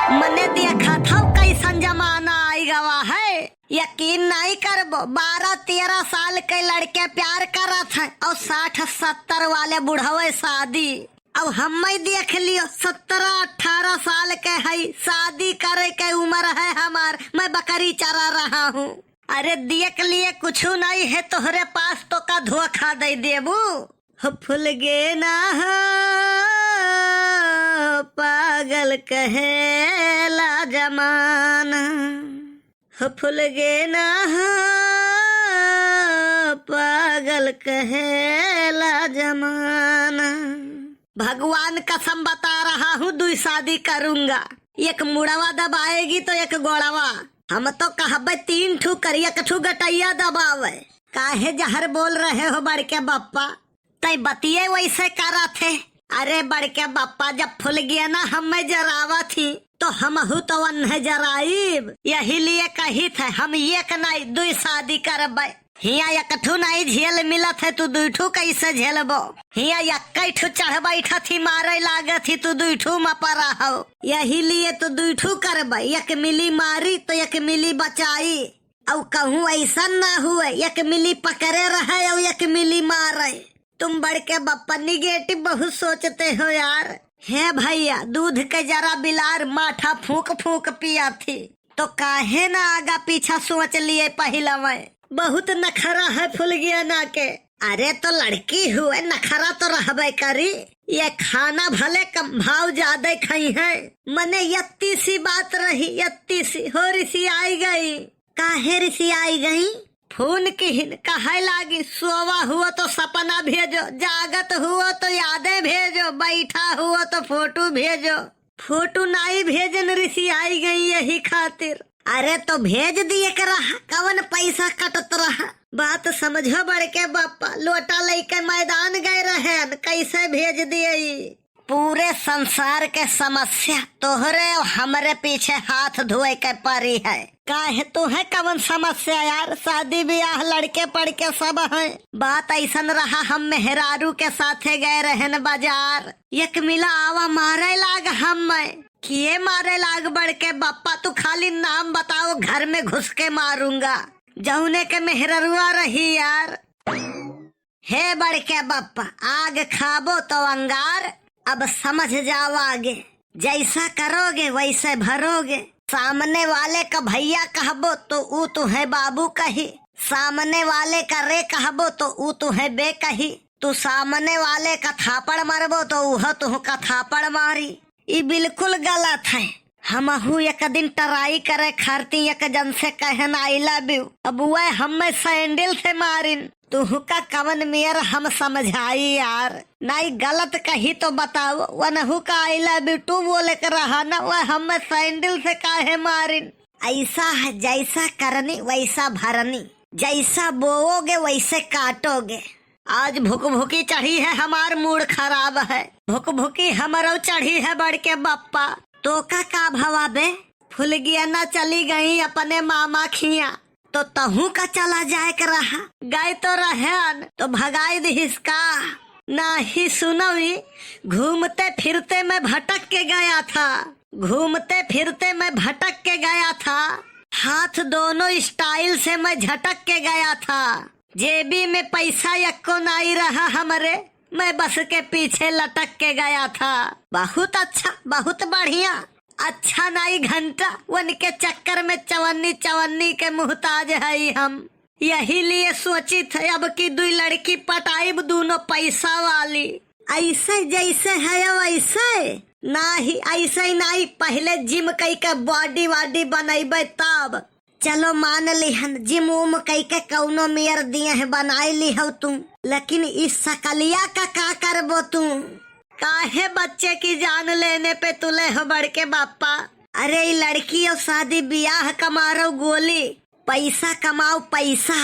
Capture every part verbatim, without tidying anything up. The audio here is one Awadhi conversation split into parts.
मने देखत हौ कैसन जमाना आइ गवा है। यकीन नाहीं करबो, बारह तेरह साल के लड़के प्यार करत हैं और साठ सत्तर वाले बुढ़वे शादी। अब हम्मै देख लियो, सत्रह अठारह साल के हई, शादी करे के उमर है हमार, मैं बकरी चरा रहा हूँ। अरे देख लिए कुछु नाहीं है तोहरे पास, तो का धोखा दइ देबू? हो फुलगेना हो, पागल कहेला जमाना। हो फुलगेना हो, पागल कहेला जमाना। भगवान कसम बता रहा हूँ, दुई शादी करूँगा। एक मुड़वा दबाएगी तो एक गोड़वा। हम तो कहबे तीन ठू करी, एक ठू गटइया दबावे। काहे जहर बोल रहे हो बड़के बप्पा? तै बतिये वैसे करत है। अरे बड़के बप्पा, जब फुलगेना हम्मै जरावत ही, तो हमहू तो वन्हे जराइब। यही लिए कहित है, हम एक नाहीं दुई शादी करबै। हियाँ एक ठू नाहीं झेल मिलत है, तू दुई ठू कैसे झेलबो? हियाँ एक्कै ठू चढ़ बैठत ही, मारै लागत ही, तू दुई ठू मा परा हौ। यही लिए तू दुई ठू करबै, एक मिली मारी तो एक मिली बचाई। अउ कहूँ ऐसन ना हुए, एक मिली पकड़े रहे अउ एक मिली मारे। तुम बड़के बप्पा negative बहुत सोचते हो यार। हे भइया, दूध के जरा बिलार, माठा फूँक फूँक पिया थी, तो काहे ना आगा पीछा सोच लिए पहिलवे। बहुत नखरा है फुलगेना के। अरे तो लड़की हुए, नखरा तो रहबे करी। ये खाना भले कम भाव जादे खइहैं। मने यत्ती सी बात रही, यत्ती सी हो रिसियाई गई। काहे रिसियाई गई? फोन किहिन, कहै लागी, सोवा हुआ तो सपना भेजो, जागत हुआ तो यादें भेजो, बैठा हुआ तो फोटो भेजो। फोटो नाहीं भेजन, रिसियाई गई यही खातिर। अरे तो भेज दिए के रहा, कवन पैसा कटत रहा? बात समझो बड़के बप्पा, लोटा लइके मैदान गए रहेन, कैसे भेज दिए ई? पूरे संसार के समस्या तोहरे अउ हमरे पीछे हाथ धोए के परी है। काहे तोहे कवन समस्या यार? शादी बियाह लड़के पड़के सब हैं। बात ऐसन रहा, हम मेहरारू के साथे गए रहेन बाजार। एक मिला आवा मारे लाग हम्मै। किए मारे लाग बड़के बप्पा? तू खाली नाम बताओ, घर में घुस के मारूँगा। जौने के मेहररुआ रही यार। हे बड़के बप्पा, आग खाबो तो अंगार, अब समझ जाओ आगे। जैसा करोगे वैसे भरोगे। सामने वाले का भइया कहबो तो ऊ तुहे बाबू कही, सामने वाले का रे कहबो तो ऊ तुहे बे कही। तू सामने वाले का थापड़ मरबो तो उहो तुहका थापड़ मारी। ई बिल्कुल गलत है। हमहू एक दिन try करे खातिर एक जन से कहन I love you, अब वह हम्मे sandal से मारिन। तुहका कवन मेर हम समझाई यार, नाहीं गलत कही तो बताओ, वनहू का I love you too बोले के रहा न, वह हम्मे sandal से काहे मारिन? ऐसा है जैसा करनी वैसा भरनी, जैसा बोओगे वैसे काटोगे। आज भुकभुकी चढ़ी है, हमार mood खराब है। भुकभुकी हमरो चढ़ी है बड़के बप्पा। तोका का भवा बे? फुलगेना चली गई अपने मामा खिया, तो तहू का चला जाए के रहा। गए तो रहेन, तो भगाई दिहिस का? नाही सुनवी, घूमते फिरते मैं भटक के गया था, घूमते फिरते मैं भटक के गया था, हाथ दोनों style से मैं झटक के गया था, जेबी में पैसा यक्को नाई रहा हमरे, मैं बस के पीछे लटक के गया था। बहुत अच्छा, बहुत बढ़िया। अच्छा नाई घंटा, उनके चक्कर में चवन्नी चवन्नी के मुहताज हई हम। यही लिए सोचित है अब की दुई लड़की पटाइब, दूनो पैसा वाली। ऐसे जैसे है वैसे? नाही, ऐसे ही नाही, पहले gym कई के body वाडी बनैबे तब। चलो मान लिहन, gym उम कई के कौनो मेर दिए है बनाई लिहौ तू, लेकिन इस सकलिया का का करबो तू? काहे बच्चे की जान लेने पे तुले हो बड़के बापा? अरे ई लड़की और शादी बियाह का मारो गोली, पैसा कमाओ पैसा।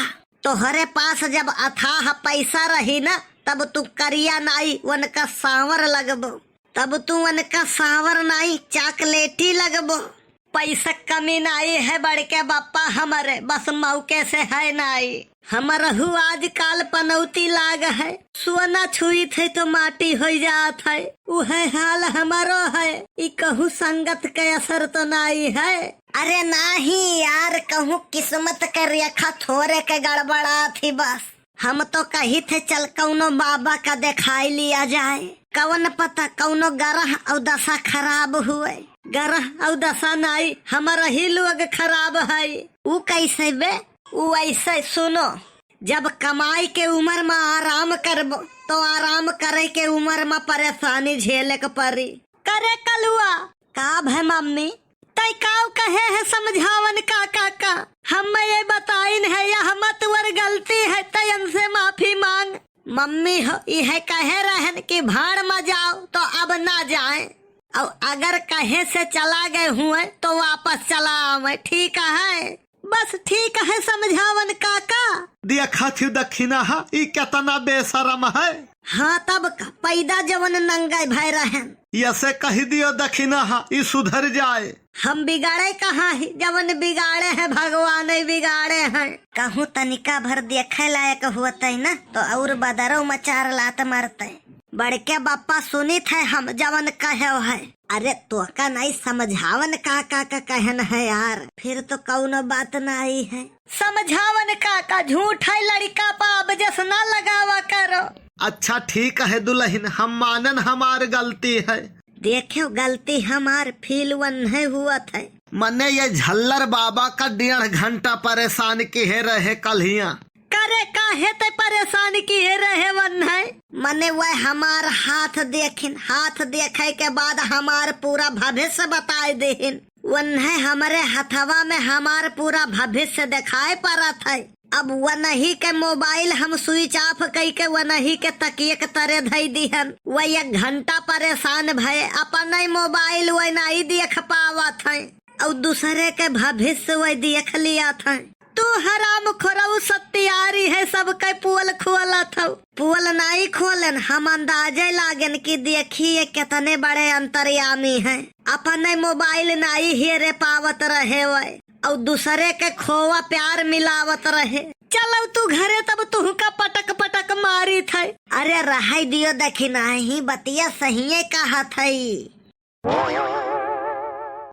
तोहरे पास जब अथाह पैसा रही ना, तब तू करिया नाई उनका सांवर लगबो, तब तू उनका सांवर नाई चॉकलेटी लगबो। पैसा कमी नाई है बड़के बापा हमरे, बस मौके से है नाई। हमरहू आजकाल पनौती लाग है, सोना छुइत है तो माटी होइ जात है, उहे हाल हमरो है। ई कहूँ संगत के असर तो नाई है? अरे नाही यार, कहूँ किस्मत के रेखा थोरे के गड़बड़ात ही बस। हम तो कही थे चल कौनो बाबा का देखाई लिया जाए, कौन पता कौनो ग्रह और दशा खराब हुए। ग्रह और दशा नाई, हमरही लोग खराब है। ऊ कैसे बे? ऊ ऐसे, सुनो, जब कमाई के उम्र में आराम करबो तो आराम करे के उम्र में परेशानी झेले के पड़ी। करे कलुआ। का भय मम्मी? तै काउ कहे है समझावन काका का? हम ये बताइन है, यह मत वर गलती है, तै इनसे माफी मांग। मम्मी हो, इहे कहे रहन कि भाड़ में जाओ तो अब ना जाए, और अगर कहे से चला गए हुए तो वापस चला आवे, ठीक है? बस ठीक है समझावन काका। देखा थी दखिना हा, ई केतना बेशरम है। हाँ तब का, पैदा जवन नंगे भय रहन। यसे कही दियो दखिना हा, ई सुधर जाए। हम बिगाड़े कहाँ ही, जवन बिगाड़े हैं भगवान ही बिगाड़े हैं। कहूँ तनिका भर देखे लायक होते न तो और बदरौ में चार लात मारते। बड़के बप्पा सुनित है हम जवन कहे है। अरे तोका नहीं समझावन काका का कहन है यार, फिर तो कौनो बात नहीं है। समझावन काका झूठ है, लड़का पा अब जस ना लगावा करो। अच्छा ठीक है दुल्हन, हम मानन हमार गलती है। देखियो गलती हमार, फील वन्हे हुआ था। मने ये झल्लर बाबा का डेढ़ घंटा परेशान किहे रहे कल्हिया। करे काहे ते परेशान किहे रहे वन्हे? मने वह हमार हाथ देखिन, हाथ देखे के बाद हमार पूरा भविष्य बताए देहिन। वन्हे हमरे हथवा में हमार पूरा भविष्य देखाए पड़त है। अब वनही के मोबाइल हम स्विच ऑफ कई के वनही के तकिए के तरे धई दिहन। वह एक घंटा परेशान भये, अपन ही मोबाइल वह नहीं देख पावत है और दूसरे के भविष्य वह देख लिया था। तू हराम खोरऊ सत्यारी है, सबके पोल खोलत हऊ। पोल नहीं खोलन, हम अंदाजे लागन कि देखी ये कितने बड़े अंतर्यामी हैं। अपने मोबाइल नहीं हेरे पावत रहे वह और दूसरे के खोवा प्यार मिलावत रहे। चलऊ तू घरे, तब तुहका पटक पटक मारी थे। अरे रहाई दियो दखिना ही, बतिया सहिए कहत हई।